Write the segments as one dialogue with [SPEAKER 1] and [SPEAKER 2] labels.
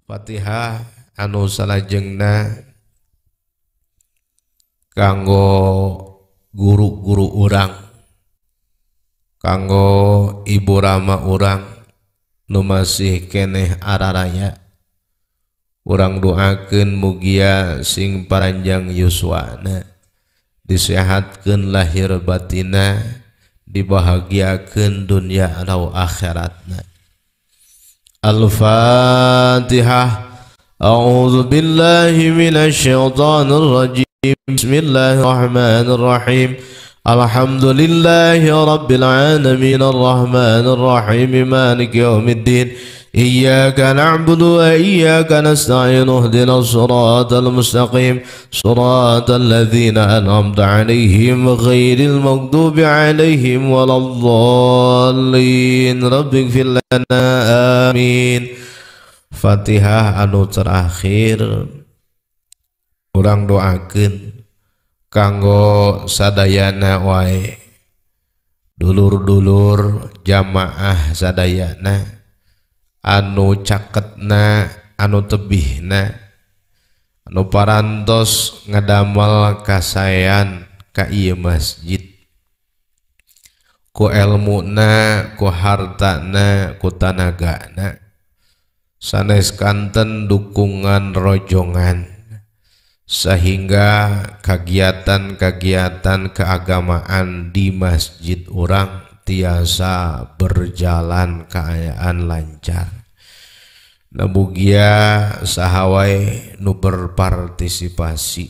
[SPEAKER 1] Fatihah anu salajengna kanggo guru-guru urang, kanggo ibu rama urang nu masih keneh araraya. Urang doakeun mugia sing paranjang yuswana, disehatkeun lahir batina, dibahagiakeun dunia atau akhiratna. Al-Fatihah. A'udzu billahi minasyaitonir rajim. Bismillahirrahmanirrahim. Alhamdulillahi rabbil alamin arrahmanir rahim maliki yaumiddin. Iyyaka na'budu wa iyyaka nasta'in ihdinas siratal mustaqim siratal ladzina an'amta 'alaihim ghairil maghdubi 'alaihim waladdallin. Rabbighfir lana amin. Fatihah anu terakhir urang doakeun kanggo sadayana wae, dulur-dulur jamaah sadayana anu caketna, anu tebihna, anu parantos ngadamal kasaean ka ieu masjid, ku elmuna, ku hartana, ku tanagana, sanes kanten dukungan rojongan sehingga kegiatan-kegiatan keagamaan di masjid urang tiasa berjalan kaayaan lancar. Nabugia sahawai nu berpartisipasi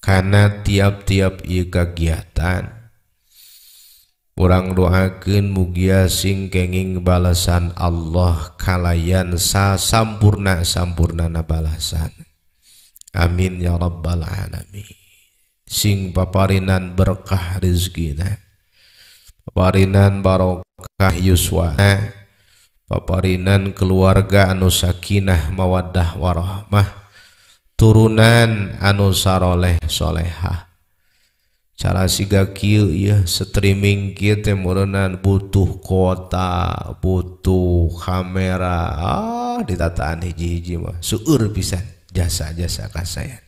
[SPEAKER 1] karena tiap-tiap ieu kegiatan. Urang doakeun mugia sing kenging balasan Allah kalayan sasampurna-sampurnana balasan. Amin ya rabbal alamin. Sing paparinan berkah rezekina, paparinan barokah yuswana, paparinan keluarga anu sakinah mawaddah warahmah, turunan anu saroleh solehah. Cara siga kieu ieu streaming kieu teh meureunnan butuh kuota, butuh kamera, ditataan hiji-hiji mah seueur pisan jasa-jasa kasayan.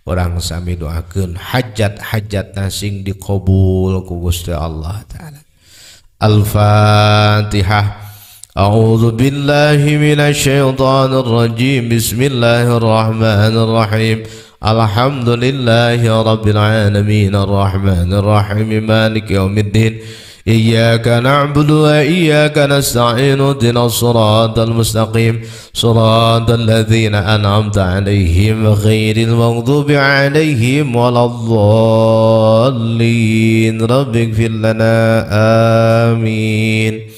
[SPEAKER 1] Urang sami doakeun hajat-hajat sing dikabul ku Gusti Allah taala. Al-Fatihah. A'udzu billahi minasyaitonir rajim. Bismillahirrahmanirrahim. Alhamdulillahi rabbil alamin arrahmanir rahim maliki yaumiddin. Iyyaka na'budu wa iyyaka nasta'in ihdinas siratal mustaqim siratal ladzina an'amta 'alaihim ghairil maghdubi 'alaihim waladdallin. Rabbighfir lana amin.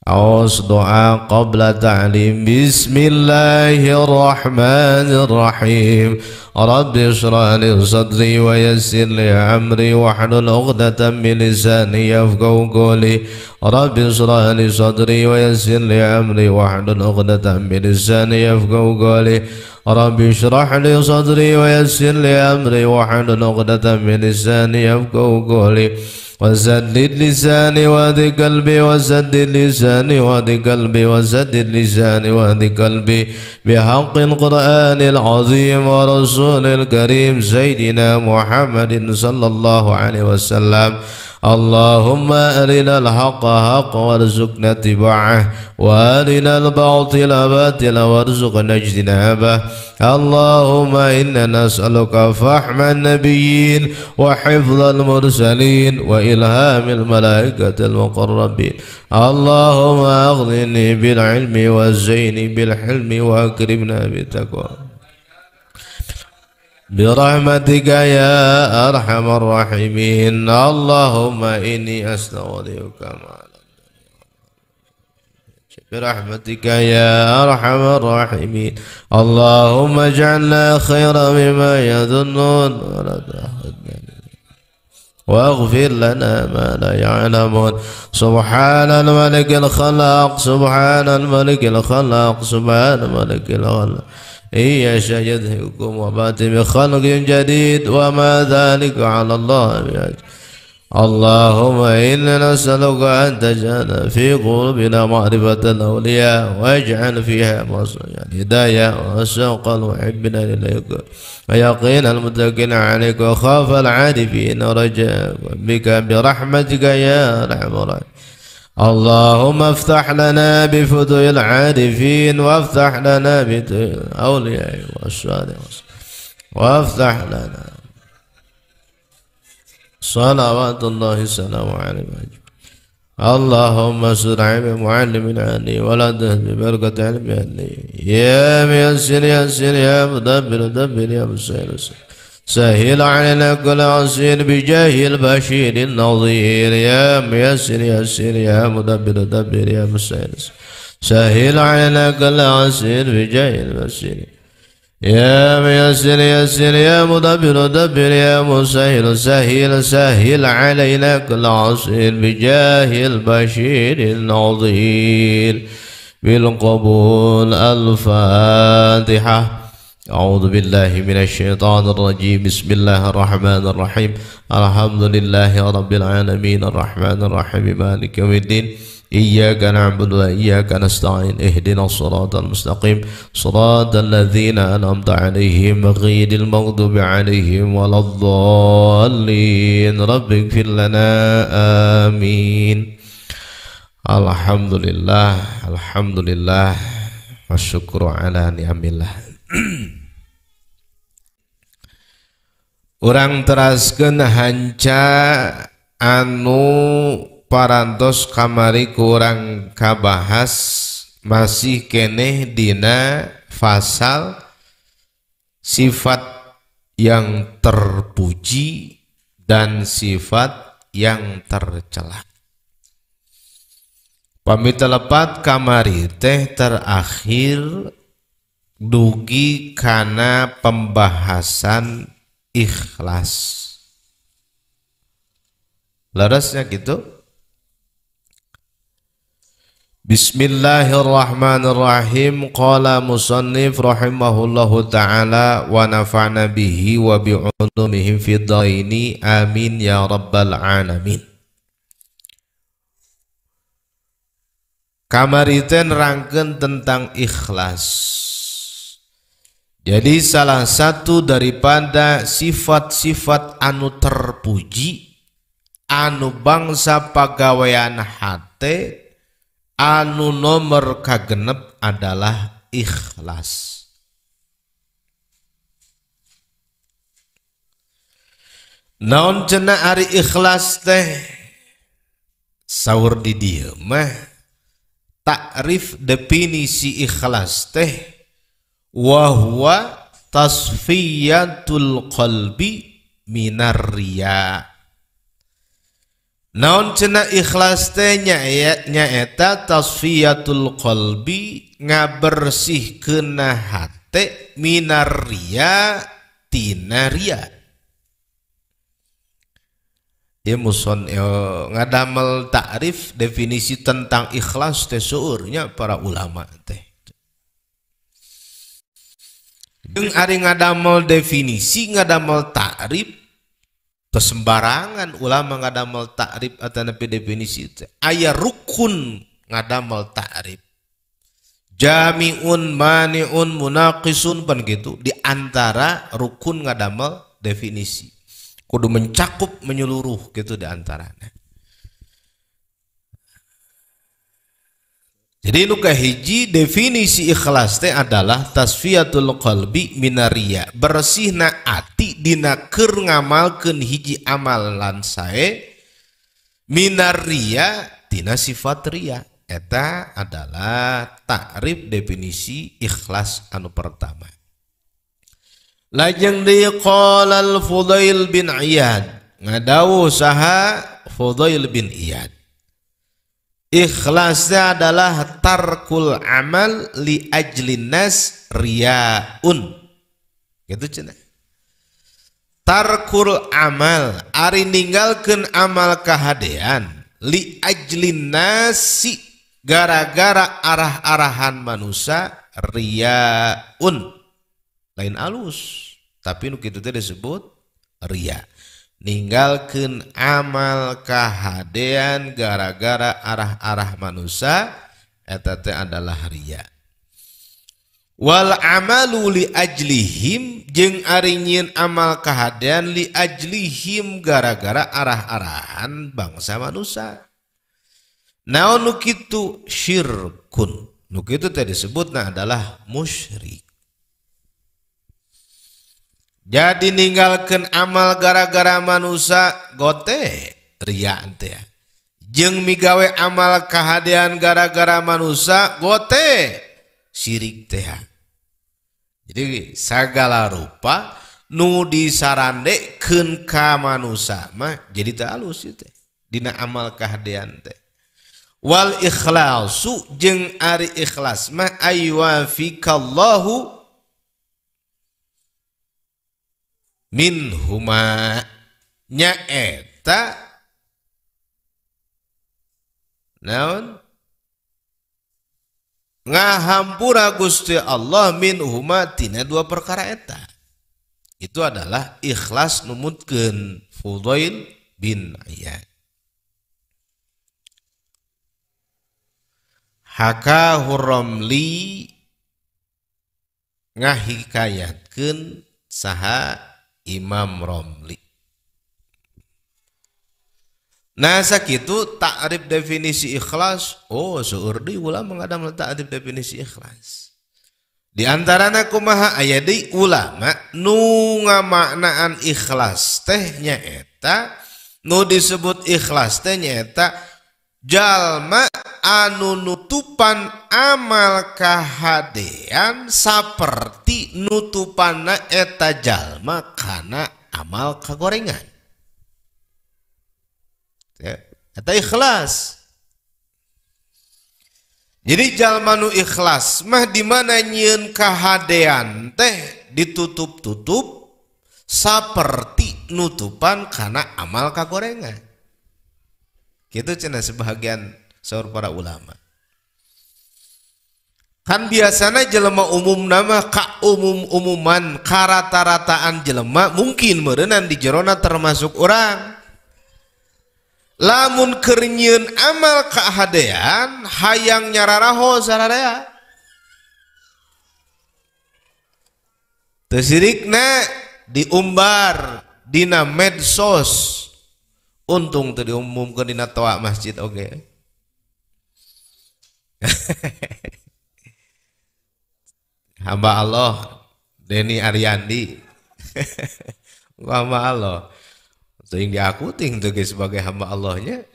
[SPEAKER 1] Awas doa qabla ta'lim. Bismillahirrahmanirrahim. Rabbi shrah li sadri wa yassir li amri wahlul 'uqdatam min lisani yafqahu qawli. Rabbi shrah li sadri wa yassir li amri wahlul 'uqdatam min lisani yafqahu qawli. Rabbi shrah li sadri wa yassir li amri wahlul 'uqdatam min lisani yafqahu qawli. وسدد لساني واهد قلبي وسدد لساني واهد قلبي وسدد لساني واهد قلبي بحق القرآن العظيم ورسول الكريم سيدنا محمد صلى الله عليه وسلم. اللهم أرنا الحق حقا وارزقنا اتباعه وأرنا الباطل باطلا وارزقنا اجتنابه. اللهم إنا نسألك فهم النبيين وحفظ المرسلين وإلهام الملائكة المقربين. اللهم أغنني بالعلم والزين بالحلم وأكرمنا بالتقوى برحمتك يا أرحم الراحمين. اللهم إني أستودعك ما برحمتك يا أرحم الراحمين. اللهم اجعلنا خيرا مما يظنون ولا تأخذنا واغفر لنا ما لا يعلمون. سبحان الملك الخلاق سبحان الملك الخلاق سبحان الملك الخلاق. إن يشاء يذهبكم وبات بخلق جديد وما ذلك على الله بعزيز. اللهم إنا نسألك أن تجعل في قلوبنا معرفة الأولياء واجعل فيها الهداية وسوق المحبين إليك ويقين المتكلين عليك وخاف العارفين رجاء بك برحمتك يا أرحم الراحمين. اللهم افتح لنا بفتوح العارفين وافتح لنا بفتوح الأولياء والصالحين وافتح لنا صلوات الله السلام عليه. اللهم صل على معلم عني ولا تهد ببركة علم عني يا ميسر يسر يا مدبر دبر يا مسهل سهل علينا كل عسير بجاه البشير النظير يا ميسر يسر يا مدبر دبر يا مسهل سهل علينا كل عسير بجاه البشير يا ميسر يسر يا مدبر دبر يا مسهل سهل سهل علينا كل عسير بجاه البشير النظير بالقبول. الفاتحة. أعوذ بالله من الشيطان الرجيم. بسم الله الرحمن الرحيم. الحمد لله رب العالمين الرحمن الرحيم مالك يوم الدين إياك نعبد وإياك نستعين اهدنا الصراط المستقيم صراط الذين أنعمت عليهم غير المغضوب عليهم ولا الضالين رب اغفر لنا آمين. الحمد لله الحمد لله والشكر على نعم الله. Urang teraskeun hanca anu parantos kamari kurang kabahas masih keneh dina fasal sifat yang terpuji dan sifat yang tercela. Pamit telepat kamari teh terakhir dugi kana pembahasan ikhlas. Larasnya gitu. Bismillahirrahmanirrahim. Qala musannif rahimahullahu ta'ala wa nafa'na bihi wa bi'ulumihi fid dhaini amin ya rabbal alamin. Kamari teh nerangkeun tentang ikhlas. Jadi salah satu daripada sifat-sifat anu terpuji anu bangsa pagawean hate anu nomor kagenep adalah ikhlas. Naon cenah ari ikhlas teh? Saur di dieu mah takrif definisi ikhlas teh wa huwa tasfiyatul qalbi minar riya. Naon cenah ikhlas teh nyaeta tasfiyatul qalbi ngabersihkeun hate minar riya tina riya. Ieu muson ngadamel takrif definisi tentang ikhlas teh seueurnya para ulama teh. Jeung ari ngadamel definisi ngadamel takrif sembarangan ulama ngadamel takrif atanapi definisi teh aya rukun ngadamel takrif jamiun maniun munaqisun pan gitu di antara rukun ngadamel definisi kudu mencakup menyeluruh gitu di antaranya. Jadi nu kahiji definisi ikhlas teh adalah tasfiyatul qalbi minaria, bersihna ati dina keur ngamalkeun hiji amalan sae minaria tina sifat ria. Eta adalah takrif definisi ikhlas anu pertama. Lajeng deui qala al-Fudail bin Iyad, ngadawuh saha Fudail bin Iyad, ikhlasnya adalah tarkul amal li ajlin nas riyaun. Gitu cenah. Tarkul amal ari ninggalkeun amal kahadean li ajlin nasi gara-gara arah-arahan manusia riyaun. Lain alus, tapi nu kitu teh disebut riya. Ninggalkeun amal kahadean gara-gara arah-arah manusia eta teh adalah riya. Wal amalu li ajlihim jeung ari nyieun amal kahadean li ajlihim gara-gara arah-arahan bangsa manusia. Naon nu kitu syirkun. Nu kitu teh disebutna adalah musyrik. Jadi ninggalkeun amal gara-gara manusia gote riya teh. Jeung migawe amal kahadean gara-gara manusia gote syirik teh. Jadi sagala rupa nu disarandekeun ka manusia mah jadi teu alus ieu teh dina amal kahadean teh. Wal ikhlasu jeung ari ikhlas mah aywafikallahu minhuma nyaeta naon ngahampura Gusti Allah minhuma tina dua perkara eta. Itu adalah ikhlas numutkeun Fudail bin Iyad. Hakahu Ramli ngahikayatkeun saha Imam Romli. Nah sakitu ta'rif definisi ikhlas. Oh seueur deui ulama ngadamel ta'rif definisi ikhlas. Di antarana kumaha aya deui ulama nu ngamaknaan ikhlas teh nyaeta nu disebut ikhlas teh nyaeta jalma anu nutupan amal kahadean saperti nutupanna eta jalma kana amal kagorengan. Ya, eta ikhlas. Jadi jalma nu ikhlas mah di mana nyieun kahadean teh ditutup-tutup saperti nutupan kana amal kagorengan. Gitu cenah sebahagian saur para ulama. Kan biasanya jelema umum nama ka umum-umuman karata-rataan jelema mungkin meureunan di jerona termasuk orang. Lamun keur nyieun amal kahadean hayang nyararaho sararea. Teu sirikna diumbar dina medsos. Untung teu diumumkeun dina toa masjid oge. Hamba Allah Denny Ariandi. Hamba Allah sehingga diaku ting teu sebagai hamba Allahnya.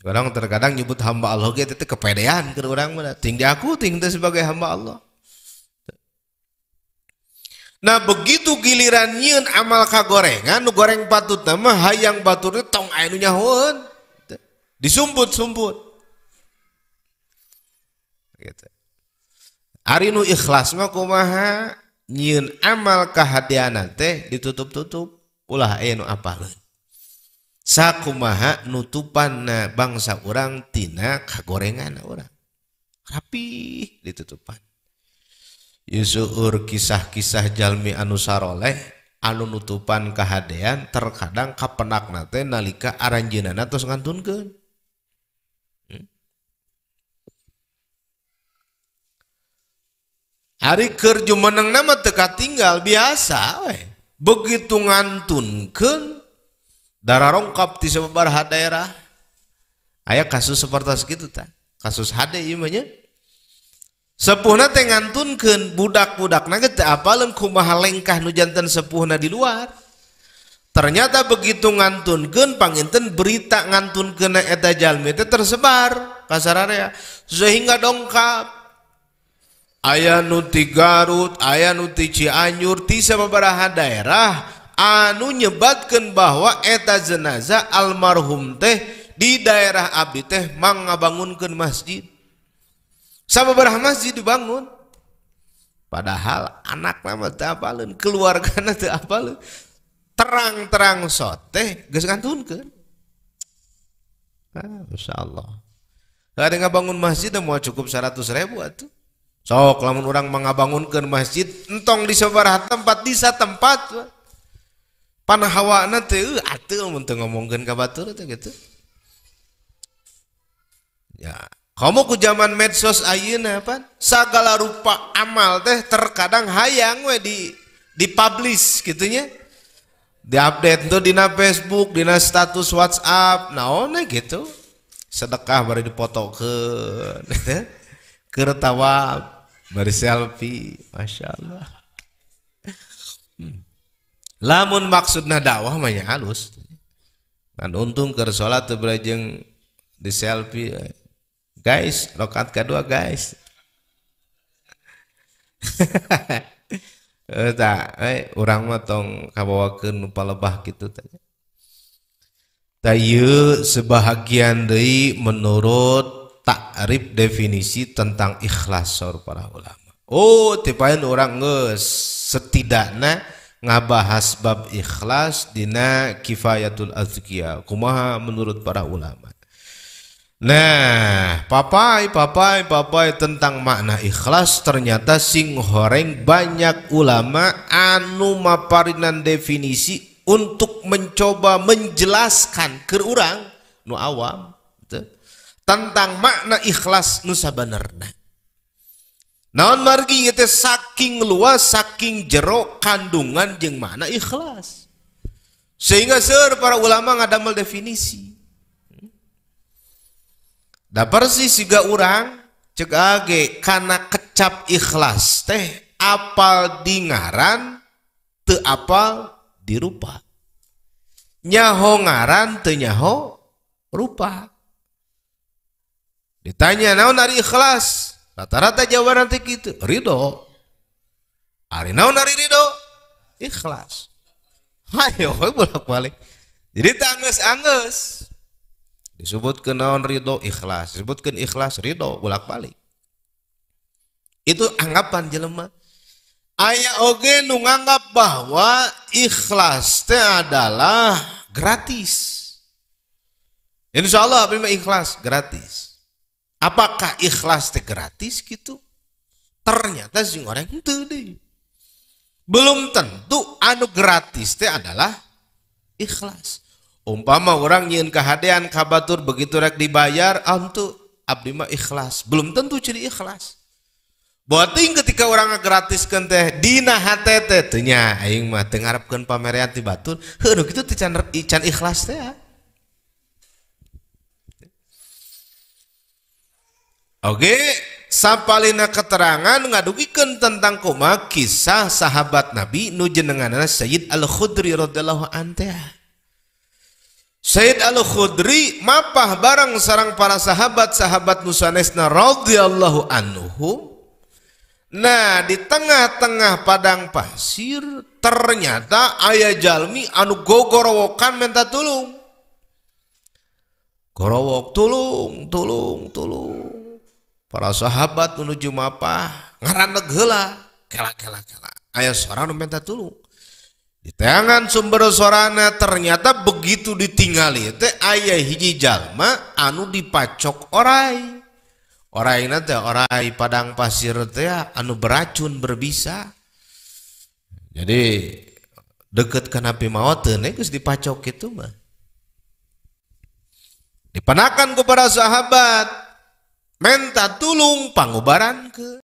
[SPEAKER 1] Orang terkadang nyebut hamba Allah ge teh kepedean keur urang mah ting diaku ting teh sebagai hamba Allah. Nah begitu giliran nyieun amal kagorengan nu goreng patutna mah hayang batur tong aya nu nyahoeun. Disumput-sumput. Gitu. Ari nu ikhlas mah kumaha nyieun amal kahadeana teh ditutup-tutup ulah aya nu apaleun. Sakumaha nutupanna bangsa urang tina kagorengan urang. Rapih ditutupan. Seueur kisah-kisah jalmi anu saroleh anu nutupan kahadean terkadang kapenakna teh nalika aranjeunana tos ngantunkeun. Ari keur jumenengna mah teu katinggal biasa we. Begitu ngantunkeun darah rongkap di sababaraha daerah. Aya kasus sapertos kitu tah. Kasus hade ieu mah nya. Sepuhna teh ngantunkeun budak-budakna ge teu apaleun kumaha lengkah nu janten sepuhna di luar. Ternyata begitu ngantunkeun panginten berita ngantunkeunna eta jalmi teh tersebar ka sararea sehingga dongkap. Aya nu ti Garut, aya nu ti Cianjur, ti sababaraha daerah anu nyebatkeun bahwa eta jenazah almarhum teh di daerah abdi teh mangabangunkeun masjid. Sababaraha masjid dibangun. Padahal anakna mah teu apaleun, keluargana teu apaleun. Terang-terang soteh geus ngantunkeun. Ah, masyaallah. Ada ngabangun masjid moal cukup 100.000 atuh. Sok lamun urang mangabangunkeun masjid entong di sababaraha tempat, di satempat. Pan hawana teh atuh mun teu ngomongkeun ka batur teh gitu. Ya, kamu ku zaman medsos ayeuna pan sagala rupa amal teh terkadang hayang we di publish gitu nya. Diupdate tuh dina Facebook, dina status WhatsApp, naon gitu. Sedekah bari dipotokeun. Keur tawaf bari selfie, Masya Allah. Lamun maksudna dakwah mah nya halus. Kan untung keur salat teu bari jeung di selfie. Guys, rakaat kedua guys. Tah, urang mah tong kabawakeun nu palebah kitu teh. Tah ieu sebahagian deui menurut takrif definisi tentang ikhlas saur para ulama. Oh, tipaeun urang geus setidakna ngabahas bab ikhlas dina Kifayatul Azkiya. Kumaha menurut para ulama. Nah, papai tentang makna ikhlas ternyata sing horeng banyak ulama anu maparinan definisi untuk mencoba menjelaskan ke urang nu awam gitu, tentang makna ikhlas nu sabenerna. Naon margi ieu teh saking luas, saking jero kandungan jeung makna ikhlas. Sehingga seueur para ulama ngadamel definisi. Da persis siga urang cek age kana kecap ikhlas teh apal di ngaran teu apal di rupa. Nyaho ngaran teu nyaho rupa. Ditanya naon ari ikhlas? Rata-rata jawaban teh kitu, ridho. Ari naon ari ridho? Ikhlas. Hayo bolak-balik. Jadi tanggeus-anggeus. Disebutkeun naon ridho ikhlas, disebutkeun ikhlas ridho bolak-balik. Itu anggapan jelema. Aya oge nu nganggap bahwa ikhlas teh adalah gratis. Insyaallah abdi mah ikhlas gratis. Apakah ikhlas teh gratis gitu? Ternyata sing orang henteu deui. Belum tentu anu gratis teh adalah ikhlas. Umpama orang nyieun kahadean ka batur begitu rek dibayar, ah henteu abdi mah ikhlas. Belum tentu jadi ikhlas. Boting ketika orang ngagratiskeun teh dina hate teh teu nya aing mah teu ngarepkeun pamerean ti batur, heuh nu kitu teh can ikhlas teh. Oke, sapalina keterangan ngadugikeun tentang kumaha kisah sahabat Nabi nu jenenganna Sayyid Al-Khudri radhiyallahu anhu teh. Sayyid Al-Khudri mapah bareng sareng para sahabat-sahabat nu sanesna radhiyallahu anhu. Nah, di tengah-tengah padang pasir ternyata aya jalmi anu gogorowokan minta tulung. Gorowok tulung, tulung, tulung. Para sahabat menuju mapah ngaraneg heula, kela kela kela. Aya sorang nu minta tulung. Di tangan sumber sorana ternyata begitu ditingali teh aya hiji jalma anu dipacok orai. Oraina teh orai padang pasir teh anu beracun berbisa. Jadi deket ka Nabi maot teh geus dipacok kitu mah. Dipenakan kepada sahabat minta tulung pangobaran ke.